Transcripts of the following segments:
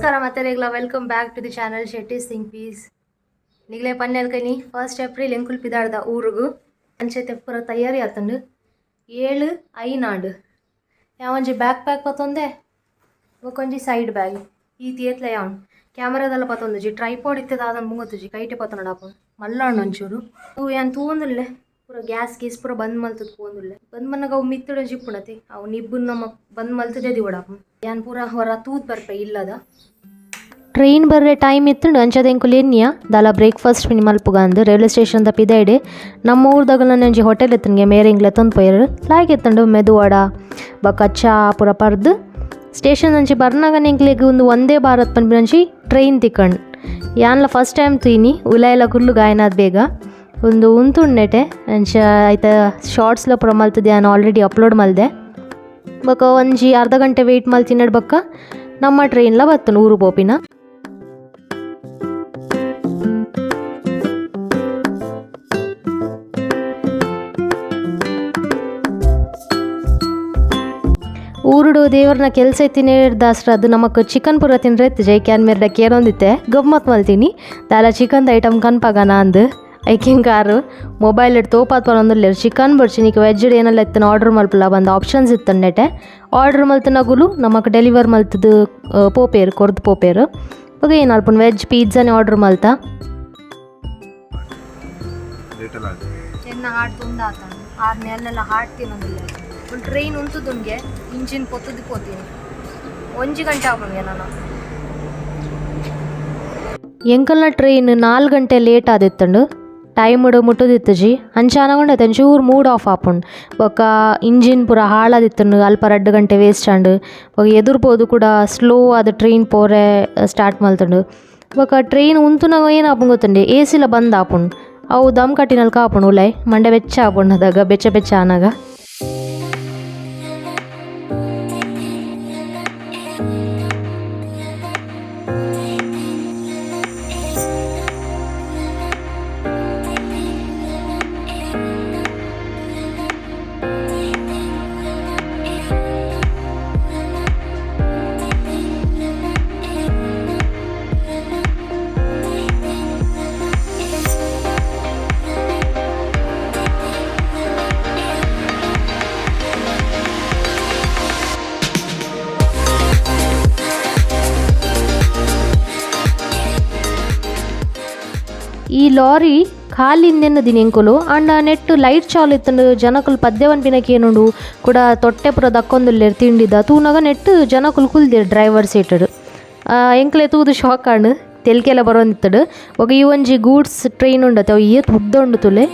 ನಮಸ್ಕಾರ ಮಾತೆರೆಗ್ಲ, welcome back to the channel Shetty Singh piece. ನಿಗ್ಲೆ ಪನ್ನೆಲ್ಕನಿ 1 April ಎಂಕುಲ್ ಪಿದಾಡ್ದ ಊರುಗು ಅಂಚೆತೆ ಪೂರ ತಯಾರಿ ಆತಂಡು. 7:05 ಆಂಡ್. ಯಾವೊಂಜಿ ಬ್ಯಾಕ್ ಪ್ಯಾಕ್ ಪತ್ತೊಂದೆ, ಬೊಕೊಂಜಿ ಸೈಡ್ ಬ್ಯಾಗ್ ಈ ತಿಯತ್ಲ ಯಾವನ್ ಕ್ಯಾಮರಾದಲ್ಲ ಪತ್ತೊಂದುಜಿ, ಟ್ರೈಪಾಡ್ ಇತ್ತೆ ದಾದನ್ ಮುಂಗೊತ್ತುಜಿ, ಕೈಟೆ ಪತ್ತೊಂಡಾಪ ಮಲ್ಲಾಂಡ್ ಒಂಚೂರು. ಅವು ಯಾನ್ ತೂವೊಂದುಲ್ಲೆ, ಪೂರ ಗ್ಯಾಸ್ ಗೀಸ್ ಪೂರ ಬಂದ್ ಮಲ್ತದ್ ಪೋವೊಂದುಲ್ಲೆ. ಬಂದ್ ಮನ್ನಾಗ ಅವು ಮಿತ್ತುಡೊಂಜಿ ಇಪ್ಪುಂಡತೆ, ಅವು ನಿಬ್ಬು ನಮ್ಮ ಬಂದ್ ಮಲ್ತದೆ ದಿವಡಾಪ. ಯಾನ್ ಪೂರ ಹೊರ ತೂದ್ ಬರ್ಪೆ ಇಲ್ಲದ. Train ಬರ್ರೆ time ಇತ್ತುಂಡು. ಅಂಚದ ಎಂಕುಲು ಎನ್ನಿಯ ದಾಲ ಬ್ರೇಕ್ಫಾಸ್ಟ್ ಮಿನಿ ಮಲ್ಪುಗ ಅಂದ್ ರೈಲ್ವೆ ಸ್ಟೇಷನ್ ದ ಪಿದೈಡೆ ನಮ್ಮ ಊರ್ದಗಲನೆ ಒಂಜಿ ಹೋಟೆಲ್ ಇತ್ತುಂಡ್ಗೆ, ಮೇರ್ ಎಂಕ್ಲೆ ತೊಂದ್ ಪೋಯೆರ್. ಲಾಯ್ಕ್ ಇತ್ತುಂಡು. ಮೆದುವಡ ಬೊಕ್ಕ ಚಾ ಪೂರ ಪರ್ದು ಸ್ಟೇಷನ್ ಅಂಚಿ ಬರ್ನಾಗ ಎಂಕ್ಲೆಗ್ ಉಂದು ವಂದೇ ಭಾರತ್ ಪನ್ಪಿನಂಚಿ ಟ್ರೈನ್ ತಿಕ್ಕಂಡ್. ಯಾನ್ಲ ಫಸ್ಟ್ ಟೈಮ್ ತೂಯಿನಿ. ಉಲಾಯಿಲ ಕುಲ್ಲು ಗಾಯನಾದ್ ಬೇಗ ಉಂದು ಉಂತುಂಡು ನೆಟೆ. ಅಂಚ ಐತ ಶಾರ್ಟ್ಸ್ಲ ಪೂರ ಮಲ್ತುದು ಯಾನ್ ಆಲ್ರೆಡಿ ಅಪ್ಲೋಡ್ ಮಲ್ದೆ. ಬೊಕ ಒಂಜಿ ಅರ್ಧ ಗಂಟೆ ವೆಯ್ಟ್ ಮಲ್ತಿನಡ್ ಬೊಕ್ಕ ನಮ್ಮ ಟ್ರೈನ್ಲ ಬತ್ತುಂಡು ಊರು ಪೋಪಿನ. ಊರುಡು ದೇವರ್ನ ಕೆಲಸ ಇತ್ತಿನ ದಾಸ್ರ ಅದು ನಮಕ್ ಚಿಕನ್ ಪೂರ ತಿನ್ರೆ ಇತ್ತು. ಜೈಕ್ಯಾನ್ ಮೇರ್ಡ ಕೇರೊಂದಿತ್ತೆ, ಗಮ್ಮತ್ ಮಲ್ತೀನಿ ದಾಲ ಚಿಕನ್ ಐಟಮ್ ಕನ್ಪಗನ ಅಂದ್. ಐಕಿಂಗ್ ಕಾರು ಮೊಬೈಲ್ ಇಟ್ಟು ತೋಪಾತ್ ಪನೊಂದುಲ್ಲೆರ್. ಚಿಕನ್ ಬೊಡ್ಚಿ ನಿಕ್ ವೆಜ್ ಏನೆಲ್ಲ ಇತ್ತನ ಆರ್ಡರ್ ಮಲ್ಪುಲ ಬಂದು ಆಪ್ಷನ್ಸ್ ಇತ್ತು ನೆಟೆ. ಆರ್ಡರ್ ಮಲ್ತನಗುಲು ನಮಕ್ ಡೆಲಿವರ್ ಮಲ್ತದು ಪೋಪೇರು, ಕೊರ್ದು ಪೋಪೇರು. ಬೊಕ ಏನ್ ಅಲ್ಪುನ ವೆಜ್ ಪಿಜ್ಜಾನೆ ಆರ್ಡರ್ ಮಲ್ತ. ಎನ್ನ ಹಾಟ್ ತುಂಡಾತ ಆರ್ ನೆಲ್ಲೆಲ್ಲ ಹಾಟ್ ತಿನ್ನೋದಿಲ್ಲ. ಒಂದು ಟ್ರೈನ್ ಉಂತುದುಂಗೆ ಇಂಜಿನ್ ಪೊತ್ತುದು ಪೋತೀನಿ. ಒಂಜಿ ಗಂಟೆ ಆಪುಂಡ್ಗೆ ನಾನು. ಎಂಕಲ್ನ ಟ್ರೈನ್ 4 ಗಂಟೆ ಲೇಟ್ ಆದಿತ್ತಂಡು, ಟೈಮ್ ಮುಟ್ಟುದಿತ್ತುಜಿ. ಅಂಚ ಅನಗೊಂಡೈತೆ ಒಂಚೂರು ಮೂಡ್ ಆಫ್ ಆಪುಂಡು. ಬೊಕ್ಕ ಇಂಜಿನ್ ಪೂರ ಹಾಳಾದಿತ್ತಂಡು, ಅಲ್ಪ 2 ಗಂಟೆ ವೇಸ್ಟ್ ಆಂಡ್. ಬೊಕ ಎದುರು ಪೋದು ಕೂಡ ಸ್ಲೋ ಆದ್ ಟ್ರೈನ್ ಪೋರೆ ಸ್ಟಾರ್ಟ್ ಮಲ್ತುಂಡು. ಬೊಕ ಟ್ರೈನ್ ಉಂತುನಗ ಏನಾಪುಂಡು ಗೊತ್ತುಂಡೆ, ಎ ಸಿಲ ಬಂದ್ ಆಪುಂಡು. ಅವು ದಮ್ ಕಟ್ಟಿನಲ್ಕ ಆಪುಂಡು. ಉಲಾಯ್ ಮಂಡೆ ಬೆಚ್ಚ ಆಪುಂಡು ಅದಾಗ, ಬೆಚ್ಚ ಬೆಚ್ಚ ಆನಗ. ಈ ಲಾರಿ ಖಾಲಿ ದಿನ ಎಂಕುಲು ಆಂಡ ನೆಟ್ ಲೈಟ್ ಚಾಲು ಇತ್ತಂಡು. ಜನಕುಲು ಪದ್ಯ ಪನ್ಪಿನಕ್ಕೆ ಏನುಂಡು ಕೂಡ ತೊಟ್ಟೆ ಪೂರ ದಕ್ಕೊಂದುಲ್ಲೆರ್ ತಿಂಡಿದ. ತೂನಗ ನೆಟ್ ಜನಕುಲು ಕುಲ್ದೆರ್ ಡ್ರೈವರ್ ಸೀಟಡ್. ಎಂಕ್ಲೆ ತೂದು ಶಾಕ್ ಆಂಡ್, ತೆಲ್ಕೆಲ ಬರೊಂದಿತ್ತಡು. ಬೊಕ ಈ ಒಂಜಿ ಗೂಡ್ಸ್ ಟ್ರೈನ್ ಉಂಡತೆ, ಅವು ಏತ್ ಉದ್ದ ಉಂಡು ತುಲೆ.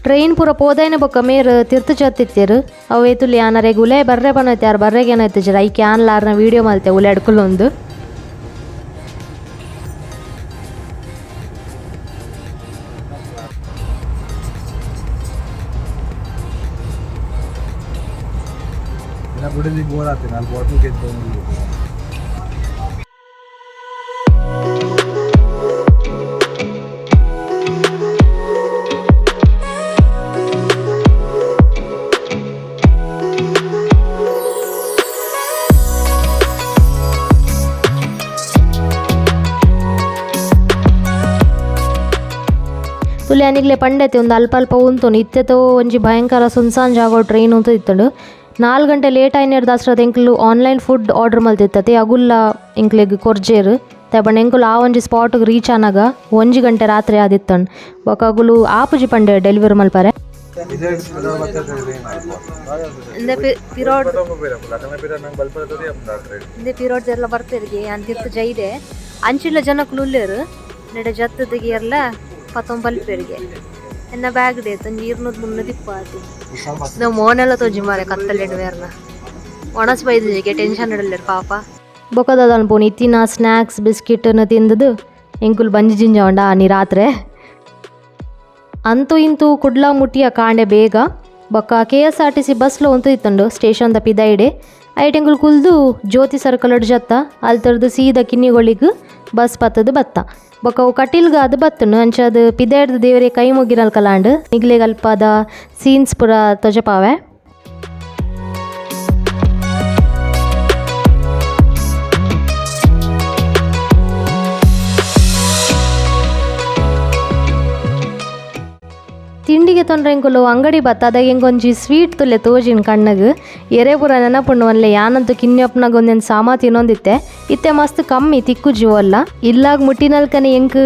ಟ್ರೈನ್ ಪೂರ ಪೋದಾಯಿನ ಬೊಕ್ಕ ಮೇರ್ ತಿರ್ತು ಜತ್ತಿತ್ತೇರು. ಅವು ಏತುಲಿ ಆನರೆಗ್ ಉಲೆ ಬರ್ರೆ ಪನೈತೆ, ಯಾರು ಬರ್ರೆಗೆ ಏನಾಯ್ತು ಐಕೆ ಆನ್ಲಾರ್ನ ವೀಡಿಯೋ ಮಲ್ತೆ ಉಲೆ ಅಡ್ಕುಲೊಂದು. ಬೋರ್ ಆತೀನಿ ಅಲ್ಲಿ ಬಾಟಲ್ ಗೆದ್ದು. ತುಲೆ ಅನಿಗ್ಲೆ ಪಂಡತೆ ಒಂದು ಅಲ್ಪ ಅಲ್ಪ ಉಂತುನು. ಇತ್ತೆತೋ ಒಂಜಿ ಭಯಂಕರ ಸುನ್ಸಾನ್ ಜಾಗ ಟ್ರೈನ್ ಉಂತು ಇತ್ತುಂಡು. 4 ಗಂಟೆ ಲೇಟ್ ಆಯ್ನೇರ್ ದಾಸ್ರದ ಎಂಕ್ಲು online food order ಮಲ್ತಿತ್ತತೆ, ಅಗುಲ್ಲ ಎಂಕ್ಲೆಗ್ ಕೊರ್ಜೇರು. ದಾಯೆ ಎಂಕುಲು ಆ ಒಂಜಿ ಸ್ಪಾಟ್ಗೆ ರೀಚ್ ಆನಾಗ 1 ಗಂಟೆ ರಾತ್ರಿ ಆದಿತ್ತಂಡು. ಬೊಕ ಅಗುಲು ಆಪುಜಿ ಪಂಡೆ ಡೆಲಿವರಿ ಮಲ್ಪರೆ. ಇಂದೆ ಪಿರೋಡ್ ಎಲ್ಲ ಬರ್ತಿರ್ಗೆ ಅಂತಿರ್ತು ಜೈದೆ ಅಂಚಿಲ್ಲ ಜನಕುಲು ಉಲ್ಲೇರು ನೆಡೆ ಜತ್ತದಿಗೆ ಎಲ್ಲ ಪತ್ತೊಂಬಲ್ಪೇರಿಗೆ. ಎನ್ನ ಬ್ಯಾಗ್ ಡೇ ಒಂಜಿ 200 300 ದಿಪ್ಪ ಆತಿ. ನಾವು ಮೋನೆಲ್ಲ ತೋಜಿ ಮಾರೆ ಕತ್ತಲೆಡು ಬೇರ್ನ ಒಣಸ್ ಬೈದಿಗೆ ಟೆನ್ಷನ್ ಇಡಲ್ಲೇರು ಪಾಪ. ಬೊಕದ ಅನ್ಪೋನು ಇತ್ತಿನ ಸ್ನ್ಯಾಕ್ಸ್ ಬಿಸ್ಕಿಟ್ ತಿಂದದು ಎಂಕುಲು ಬಂಜಿ ಜಿಂಜ ಉಂಡ ಆನಿ ರಾತ್ರೆ. ಅಂತೂ ಇಂತೂ ಕುಡ್ಲ ಮುಟ್ಟಿಯ ಕಾಂಡೆ ಬೇಗ ಬೊಕ್ಕ KSRTC ಬಸ್ಲ ಉಂತುದಿತ್ತುಂಡು ಸ್ಟೇಷನ್ ದ ಪಿದಾಯಿಡೆ ಐಟೆಂಗುಲ್ ಕುಲ್ದು ಜ್ಯೋತಿ ಸರ್ಕಲ್ ಜತ್ತ ಅಲ್ತರ್ದು ಸೀದಾ ಕಿನ್ನಿಗೋಳಿಗ್ ಬಸ್ ಪತ್ತದು ಬತ್ತ ಬೊಕ್ಕ ಅವು ಕಟೀಲ್ಗಾದ್ ಬತ್ತುಂಡು ಅಂಚಾದ್ ಪಿದಾಯ್ಡ್ದ್ ದೇವರೆ ಕೈ ಮುಗಿನಲ್ ಕಲಾಂಡ್ ನಿಗ್ಲೆಗ್ ಅಲ್ಪದ ಸೀನ್ಸ್ ಪೂರ ತೊಜಪಾವೆ. ತಿಂಡಿಗೆ ತೊಂದ್ರೆ ಎಂಕುಲು ಅಂಗಡಿ ಬತ್ತ ಅದಾಗ ಎಂಕೊಂಜಿ ಸ್ವೀಟ್ ತುಲ್ಲೆ ತೋಜಿನ ಕಣ್ಣಗ್ ಎರೆ ಪೂರ ನೆನಪುಂಡು ಒನ್ಲೆ ಯಾನಂತೂ ಕಿನ್ಯಪ್ಪನಾಗ ಒಂದೊಂದು ಸಾಮಾ ತಿನ್ನೊಂದಿತ್ತೆ ಇತ್ತೆ ಮಸ್ತ್ ಕಮ್ಮಿ ತಿಕ್ಕು ಅಲ್ಲ ಇಲ್ಲಾಗ ಮುಟ್ಟಿನಲ್ಕನೆ ಎಂಕ್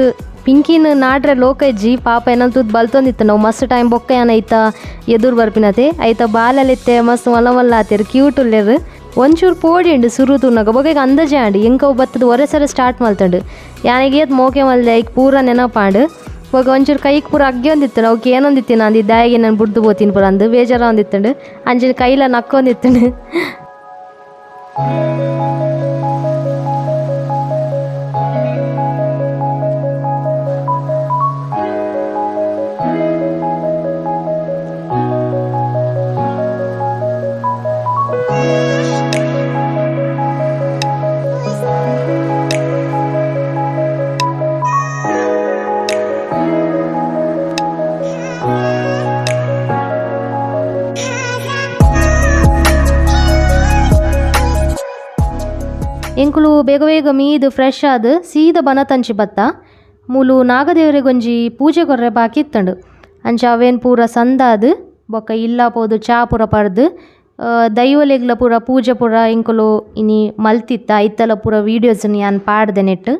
ಪಿಂಕಿನ ನಾಡ್ರೆ ಲೋಕ ಇಜ್ಜಿ ಪಾಪ ಏನಂತೂ ಬಲ್ತೊಂದಿತ್ತು ನಾವು ಮಸ್ತ್ ಟೈಮ್ ಬೊಕ್ಕ ಏನ ಐತ ಎದುರು ಬರ್ಪಿನತೆ ಐತ ಬಾಲಲಿತ್ತೆ ಮಸ್ತ್ ಮಲ್ಲ ಮಲ್ಲ ಆತಿರು ಕ್ಯೂಟ್ ಉಲ್ಲೆರ್ ಒಂಚೂರು ಪೋಡಿ ಉಂಡು ಸುರು ತೂನಗ ಬೊಕ ಅಂದಾಜೆ ಆಂಡ್ ಎಂಕ ಬತ್ತದ ಒರೆ ಸರ ಸ್ಟಾರ್ಟ್ ಮಲ್ತಂಡು ಯಾನಿಗೆ ಮೋಕೆ ಮಲ್ದೆ ಐಕ್ ಪೂರ ನೆನಪಾಂಡು ಬೊಕ ಒಂಚೂರು ಕೈಕ್ ಪೂರ ಅಗ್ಗೆ ಒಂದಿತ್ತು ಅವಕ್ಕೆ ಏನೊಂದಿತ್ತು ಅಂದು ದಾಯಿಗೆ ನಾನು ಬುಡ್ದು ಪೋತೀನಿ ಪೂರ ಅಂದು ಬೇಜಾರ ಒಂದಿತ್ತುಂಡು ಅಂಚಿನ ಕೈಲ ನಕ್ಕೊಂದಿತ್ತುಂಡು. ಎಂಕುಲು ಬೇಗ ಬೇಗ ಮೀದು ಫ್ರೆಶ್ ಆದ್ ಸೀದ ಬನತಂಚಿ ಬತ್ತ ಮೂಲು ನಾಗದೇವರಿಗೊಂಜಿ ಪೂಜೆ ಕೊರ್ರೆ ಬಾಕಿ ಇತ್ತಂಡು ಅಂಚ ಅವೇನ್ ಪೂರ ಸಂದಾದ್ ಬೊಕ್ಕ ಇಲ್ಲ ಪೋದು ಚಾ ಪೂರ ಪರ್ದು ದೈವಲೆಗ್ಲ ಪೂರ ಪೂಜೆ ಪೂರ ಎಂಕುಲು ಇನಿ ಮಲ್ತಿತ್ತ ಐತಲ ಪೂರ ವೀಡಿಯೋಸ್ ಯಾನ್ ಪಾಡ್ದೆ ನೆಟ್.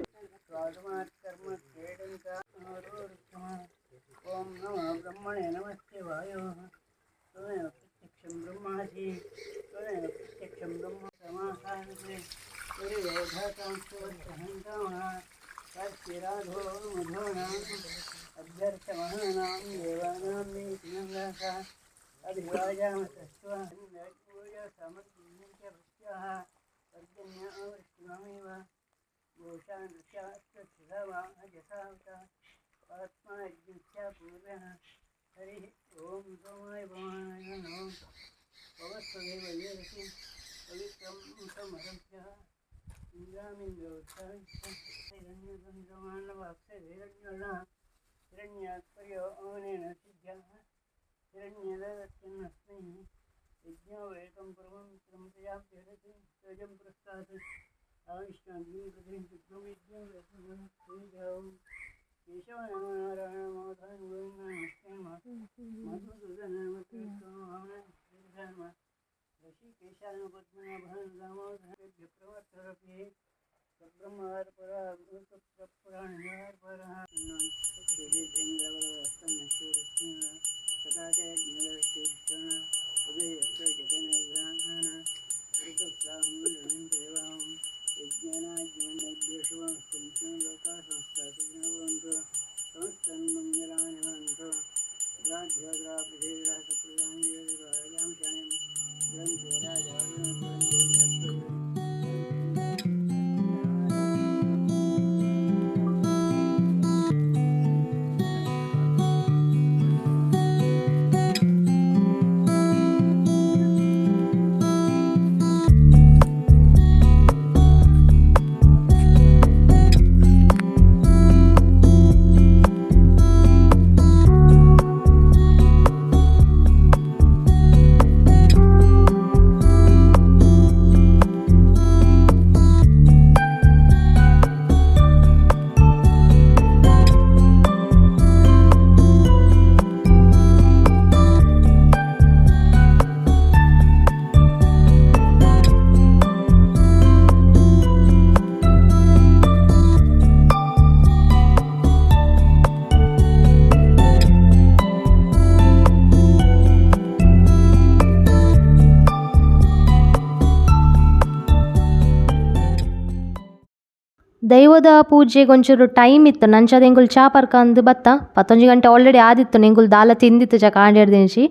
ದೈವದ ಪೂಜೆಗೆ ಒಂಚೂರು ಟೈಮ್ ಇತ್ತು ನಂಚಾದ ಎಂಕುಲು ಚಾ ಪರ್ಕಂದು ಬತ್ತ 11 ಗಂಟೆ ಆಲ್ರೆಡಿ ಆದಿತ್ತು ಎಂಕುಲು ದಾಲ ತಿಂದಿತ್ತು ಚಾ ಕಾಂಡೆಡ್ದಿಂಚಿ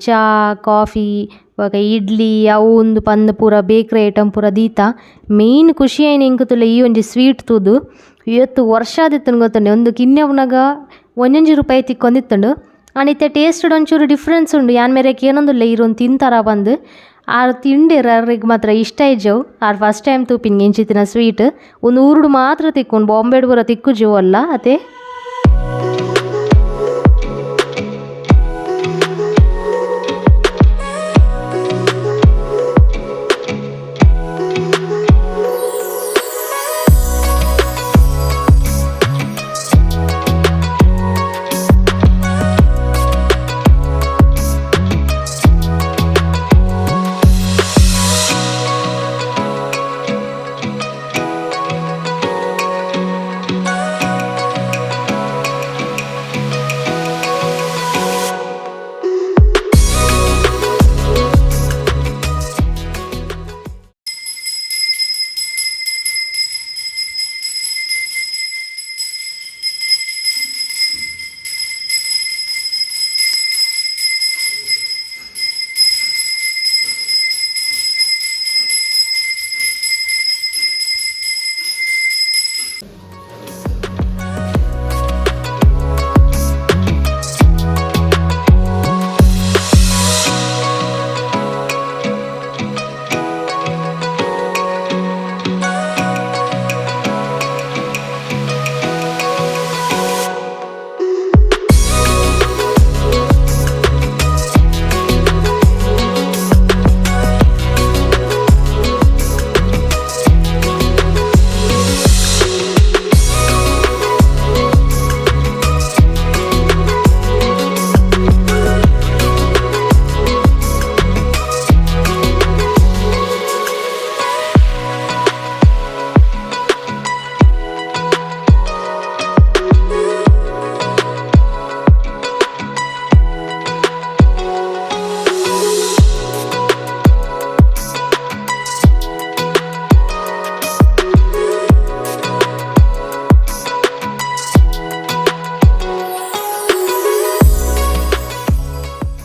ಚಾ ಕಾಫಿ ಬೊಕ ಇಡ್ಲಿ ಅವು ಉಂದು ಪಂದ್ ಪೂರ ಬೇಕ್ರಿ ಐಟಮ್ ಪೂರ ದೀತ. ಮೇನ್ ಖುಷಿ ಆಯಿನ ಎಂಕ್ ತುಲೆ ಈ ಒಂಜಿ ಸ್ವೀಟ್ ತೂದು ಏತ್ ವರ್ಷ ಆದಿತ್ತು ಗೊತ್ತುಂಡೆ ಒಂದು ಕಿನ್ಯಪ್ನಗ ಒಂಜೊಂಜಿ ರೂಪಾಯಿ ತಿಕ್ಕೊಂದಿತ್ತುಂಡು. ಆಂಡ ಇತ್ತೆ ಟೇಸ್ಟ್ ಡ್ ಒಂಚೂರು ಡಿಫರೆನ್ಸ್ ಉಂಡು ಯಾನ್ ಮೇರೆಗ್ ಕೇನೊಂದುಲ್ಲೆ ಈರ್ ತಿಂತಾರ ಪಂದ್. ಆರ್ ತಿಂಡೆರ್ ಅರೆಗ್ ಮಾತ್ರ ಇಷ್ಟ ಇಜ್ಜವು ಆರ್ ಫಸ್ಟ್ ಟೈಮ್ ತೂಪಿನಿ ಇಂಚಿತ್ತಿನ ಸ್ವೀಟ್ ಉಂದು ಊರುಡು ಮಾತ್ರ ತಿಕ್ಕುಂಡು ಬಾಂಬೆಡ್ ಪೂರ ತಿಕ್ಕುಜಿ ಓಲ್ಲ ಅತೆ.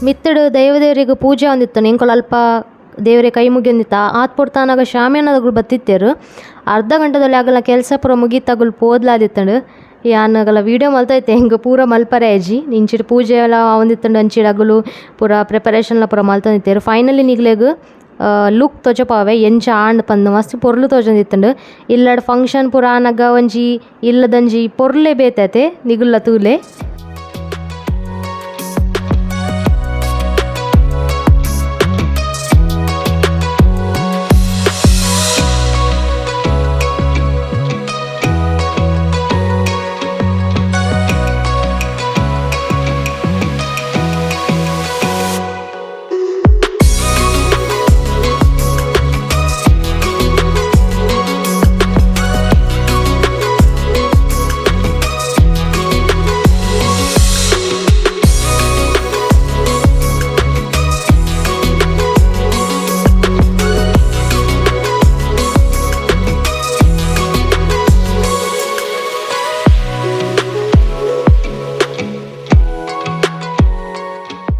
ಮಿತ್ತುಡು ದೈವ ದೇವರಿಗೆ ಪೂಜೆ ಆವೊಂದಿತ್ತುಂಡು ಎಂಕುಲು ಅಲ್ಪ ದೇವೆರೆ ಕೈ ಮುಗಿಯೊಂದಿತ್ತ ಆತ್ ಪೊರ್ತುನಗ ಶಾಮಿಯಾನದಕುಲು ಬತ್ತಿತ್ತೆರ್ ಅರ್ಧ ಗಂಟೆದಲ್ಲಿ ಅಗಲ್ನ ಕೆಲಸ ಪೂರ ಮುಗಿತ್ ಅಗುಲು ಪೋದ್ಲಾದಿತ್ತುಂಡು ಯಾನ್ ಅಗಲ್ನ ವೀಡಿಯೋ ಮಲ್ತೈತೆ ಎಂಕ್ ಪೂರ ಮಲ್ಪರೆ ಆಯಿಜಿ ಇಂಚಿಡ್ ಪೂಜೆ ಲ ಆವೊಂದಿತ್ತುಂಡು ಅಂಚಿಡ್ ಅಗುಲು ಪೂರ ಪ್ರಿಪರೇಷನ್ ಲ ಪೂರ ಮಲ್ತೊಂದಿತ್ತೆರ್ ಫೈನಲಿ ನಿಕ್ಲೆಗ್ ಲುಕ್ ತೋಜಪಾವೆ ಎಂಚ ಆಂಡ್ ಪಂದ್ ಮಸ್ತ್ ಪೊರ್ಲು ತೋಜೊಂದಿತ್ತುಂಡು ಇಲ್ಲಡ್ ಫಂಕ್ಷನ್ ಪೂರ ಆನಗ ಒಂಜಿ ಇಲ್ಲದಂಜಿ ಪೊರ್ಲೆ ಬೇತೆ ಅತೆ ನಿಗುಲ್ಲ ತೂಲೆ.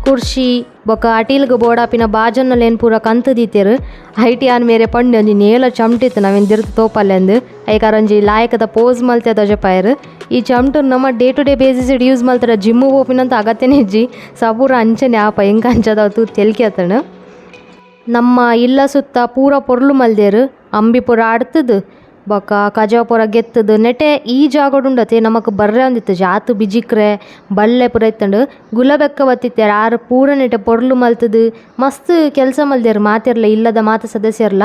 ಕುರ್ಶಿ ಬೊಕ ಅಟಿಲ್ಗ್ ಬೋಡಾಪಿನ ಬಾಜನೊಲೆನ್ ಪೂರ ಕಂತ್ ದೀತೆರ್. ಐಟ್ ಯಾನ್ ಮೇರೆ ಪಂಡೆ ಒಂಜಿ ನೇಲ ಚಮ್ಟ ಇತ್ತ್ಂಡ್ ಅವೆನ್ ದೆರ್ತ್ ತೋಪಲೆಂದ್ ಐಕಾರ್ ಒಂಜಿ ಲಾಯಕದ ಪೋಸ್ ಮಲ್ತೆ ತೋಜಪಾಯೆರ್. ಈ ಚಮ್ಟನ್ ನಮ ಡೇ ಟು ಡೇ ಬೇಸಿಸ್ ಡ್ ಯೂಸ್ ಮಲ್ತಡ ಜಿಮ್ ಪೋಪಿನಂತ ಅಗತ್ಯನೆ ಇಜ್ಜಿ ಸಪೂರ ಅಂಚನೆ ಆಪ ಎಂಕ್ ಅಂಚದ ತೂದು ತೆಲ್ಕೆ ಆತ್ಂಡ್. ನಮ್ಮ ಇಲ್ಲ ಸುತ್ತ ಪೂರ ಪೊರ್ಲು ಮಲ್ದೆರ್ ಅಂಬಿ ಪೂರ ಅಡ್ತುದು ಬೊಕ ಕಜವು ಪೂರ ಗೆತ್ತುದು ನೆಟೆ ಈ ಜಾಗಡ್ ಉಂಡತೆ ನಮಕ್ ಬರ್ರೆ ಆವೊಂದಿತ್ತಿಜಿ ಆತ್ ಬಿಜಿಕ್ರೆ ಬಲ್ಲೆ ಪೂರ ಇತ್ತುಂಡು ಗುಲಾಬಕ್ಕ ಬತ್ತಿತ್ತೆರ್ ಆರ್ ಪೂರ ನೆಟೆ ಪೊರ್ಲು ಮಲ್ತುದು ಮಸ್ತ್ ಕೆಲಸ ಮಲ್ದೆರ್ ಮಾತೆರ್ಲ ಇಲ್ಲದ ಮಾತ ಸದಸ್ಯೆರ್ಲ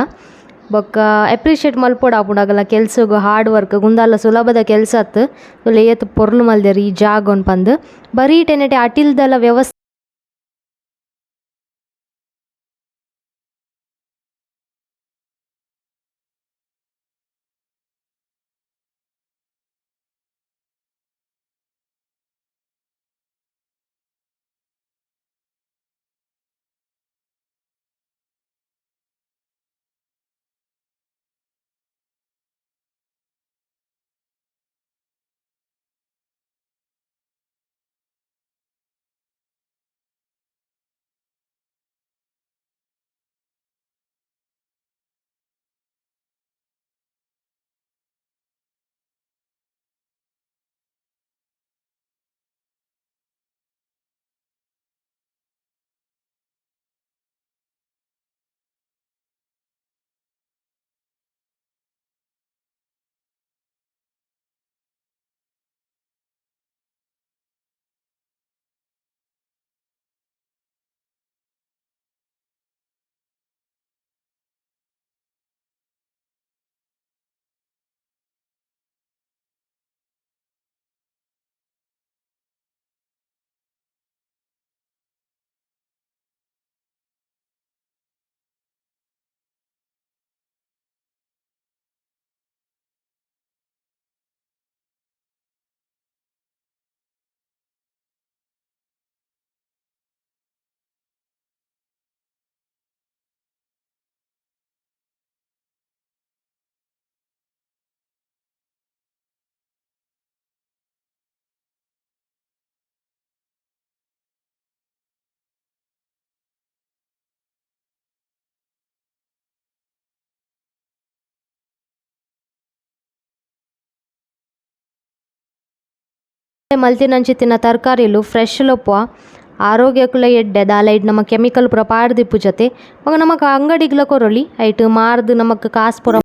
ಬೊಕ ಎಪ್ರಿಷಿಯೇಟ್ ಮಲ್ಪೊಡಾಪುಂಡು ಅಗಲ್ನ ಕೆಲಸಗ್ ಹಾರ್ಡ್ ವರ್ಕ್ ಗ್ ಉಂದಲ ಸುಲಭದ ಕೆಲಸ ಅತ್ತ್ ತೂಲೆ ಏತ್ ಪೊರ್ಲು ಮಲ್ದೆರ್ ಈ ಜಾಗನ್ ಪಂದ್ ಬರಿಟೆ ನೆಟೆ ಅಟಿಲ್ದಲ ವ್ಯವಸ್ಥೆ. ಮಲ್ತಿನಂಚಿತ್ತಿನ ತರಕಾರಿಲು ಫ್ರೆಶ್ ಲೊಪ್ಪ ಆರೋಗ್ಯಕ್ಕುಲ ಎಡ್ಡೆ ದಾಲ ಇಡ್ ನಮ್ಮ ಕೆಮಿಕಲ್ ಪೂರ ಪಾಡ್ದಿಪ್ಪು ಜೊತೆ ಬೊಕ ನಮಕ್ ಅಂಗಡಿಗ್ಲ ಕೊರೊಲಿ ಐಟ್ ಮಾರ್ದ್ ನಮಕ್ ಕಾಸ್ ಪೂರ.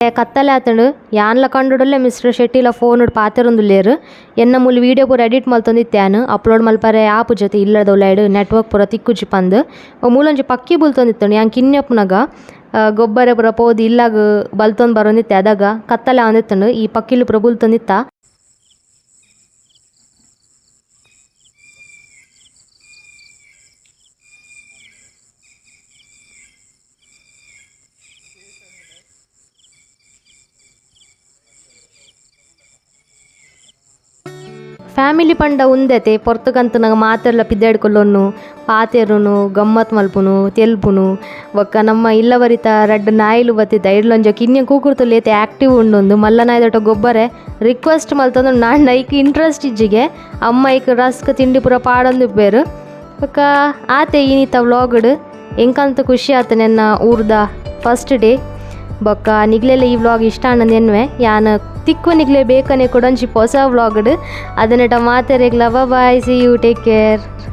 ಕತ್ತಲೆ ಆತುಂಡು ಯಾನ್ಲ ಕಂಡುಡಲೆ ಮಿಸ್ಟರ್ ಶೆಟ್ಟಿಲ ಫೋನ್ ಪಾತೆರೊಂದುಲ್ಲೆರ್ ಎನ್ನ ಮೂಲು ವೀಡಿಯೋ ಪೂರ ಎಡಿಟ್ ಮಲ್ತೊಂದಿತ್ತೆ ಯಾನ್ ಅಪ್ಲೋಡ್ ಮಲ್ಪರೆ ಆಪು ಜೊತೆ ಇಲ್ಲದ ಉಲೈಡ್ ನೆಟ್ವರ್ಕ್ ಪೂರ ತಿಕ್ಕುಜಿ ಪಂದ್ ಮೂಲೊಂಜಿ ಪಕ್ಕಿ ಬುಲ್ತೊಂದಿತ್ತುಂಡು ಯಾನ್ ಕಿನ್ಯಪ್ಪುನಗ ಗೊಬ್ಬರ ಪೂರ ಪೋದು ಇಲ್ಲಾಗ್ ಬಲ್ತೊಂದು ಬರೊಂದಿತ್ತೆ ಅದಗ ಕತ್ತಲೆ ಆವೊಂದಿತ್ತುಂಡು ಈ ಪಕ್ಕಿಲು ಪೂರ ಬುಲ್ತೊಂದಿತ್ತ. ಫ್ಯಾಮಿಲಿ ಪಂಡ ಉಂದೆತೆ ಪೊರ್ತುಗಂತುನಗ ಮಾತೆರ್ಲ ಪಿದಯ್ಡ್ ಪಾತೆರುನು ಗಮ್ಮತ್ ಮಲ್ಪುನು ತೆಲ್ಪುನು ಬೊಕ್ಕ ನಮ್ಮ ಇಲ್ಲ ಬರಿತ ರಡ್ಡ್ ನಾಯಿಲು ಬತ್ತಿತ್ತ ಐಡ್ಲೊಂಜ ಕಿನ್ಯ ಕೂಕುರ್ತುಲು ಏತ್ ಆಕ್ಟಿವ್ ಉಂಡುಂದು ಮಲ್ಲ ನಾಯಿದೊಟ್ಟು ಗೊಬ್ಬರೆ ರಿಕ್ವೆಸ್ಟ್ ಮಲ್ತೊಂದು ನಾಂಡ ಐಕ್ ಇಂಟ್ರೆಸ್ಟ್ ಇಜ್ಜಿಗೆ ಅಮ್ಮ ಐಕ್ ರಸ್ಕ್ ತಿಂಡಿ ಪೂರ ಪಾಡೊಂದಿಪ್ಪೆರ್ ಬೊಕ್ಕ ಆತೆ ಇನಿತ ವ್ಲಾಗ್ಡ್ ಎಂಕಂತ ಖುಷಿ ಆತು ನೆನ್ನ ಊರ್ದ ಫಸ್ಟ್ ಡೇ ಬೊಕ್ಕ ನಿಗ್ಲೆಲ್ಲ ಈ ವ್ಲಾಗ್ ಇಷ್ಟ ಆಂಡ ಎನ್ನುವೆ ಯಾನ್ ತಿಕ್ಕು ನಿಗ್ಲೆ ಬೇಕನೆ ಕೊಡೊಂಜಿ ಪೊಸ ವ್ಲಾಗ್ಡ್ ಅದನೆಟ ಮಾತೆರೆಗ್ಲ bye, see you, take care.